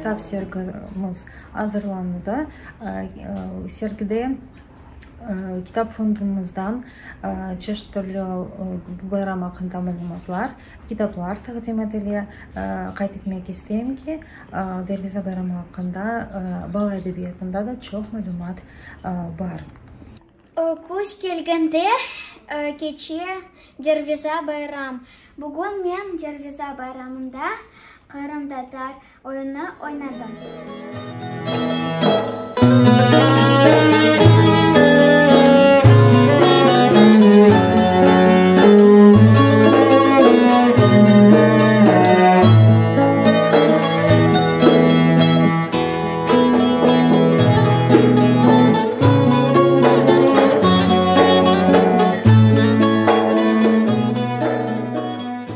Kitap sergimiz azırlandı. Sergide kitap fondumızdan çeşit türlü bu bayram aqqında malümatlar, kitaplar taqdim etile. Qayd etmek isteyim ki, Derviza bayramı aqqında bala edebiyatında da çoq malümat bar. Küz kelgende keçe Derviza bayram. Bugün men Derviza bayramında qırımtatar oyunı oynadım.